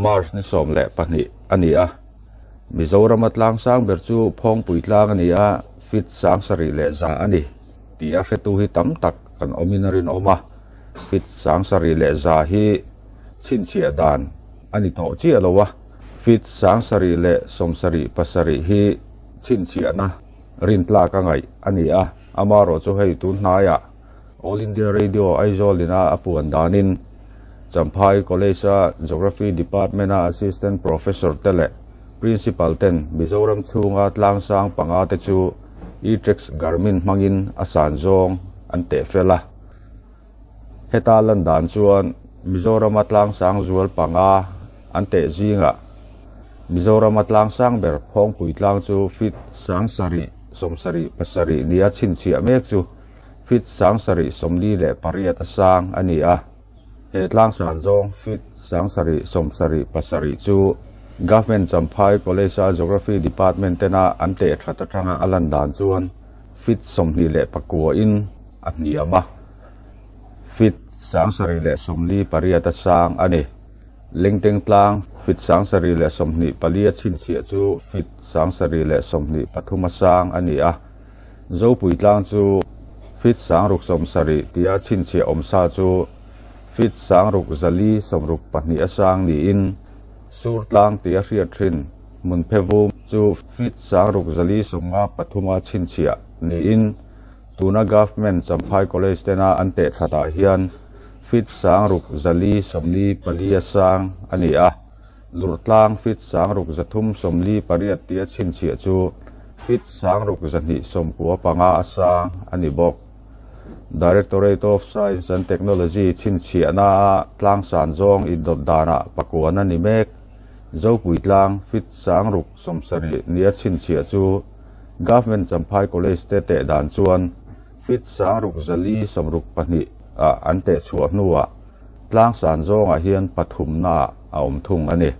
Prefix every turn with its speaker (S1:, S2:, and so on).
S1: March ni 12 a ni a. Mizorama tlang sang ber chu Phawngpui tlang a ni a, feet 7100 a ni tih a hretu hi tam tak kan awmin a rinawm a. Feet 7100 hi chhinchhiah dan a ni tawh chiah lo a, feet 777 hi chhinchhiahna rintlak a ngaih a ni a. Amaherawh chu hei tun hnaiah All India Radio Aizawl ina a puan danin Champhai College-a Geography Department-a Assistant Professor te leh Principal ten Mizoram chhunga tlangsang panga te chu eTrex Garmin hmangin a san zawng an teh fel a. Heta lan dan chuan Mizorama tlangsang zual panga an teh zingah Mizorama tlangsang ber Phawngpui tlang chu feet 777 nia chhinchhiah mek chu feet 748 a sang a ni a. He tlangsan zawng feet 777 chu Government Champhai College-a Geography Department tena an teh that atanga a lan dan chuan feet 29 in a hniam a, feet 748 a sang a ni. Lengteng tlang feet 724 a chhinchhiah chu feet 723 a sang a ni a. Zopui tlang chu feet 670 tia chhinchhiah awmsa chu feet 662 a sang niin Sur tlang tia hriat thin Hmunphe chu feet 653 a chhinchhiah niin tuna Government Champhai College tena an teh thatah hian feet 654 a sang a ni a. Lur tlang feet 638 tia chhinchhiah chu feet 6295 a sang a ni bawk. Directorate of Science and Technology chhinchhiahna tlang san zawng indawt danah pakuan a ni mek. Zopui tlang feet 670 nia chhinchhiah chu Government Champhai College te teh dan chuan feet 662 a an teh chhuah hnuah tlang san zawngah hian pathumna a awm thung a ni.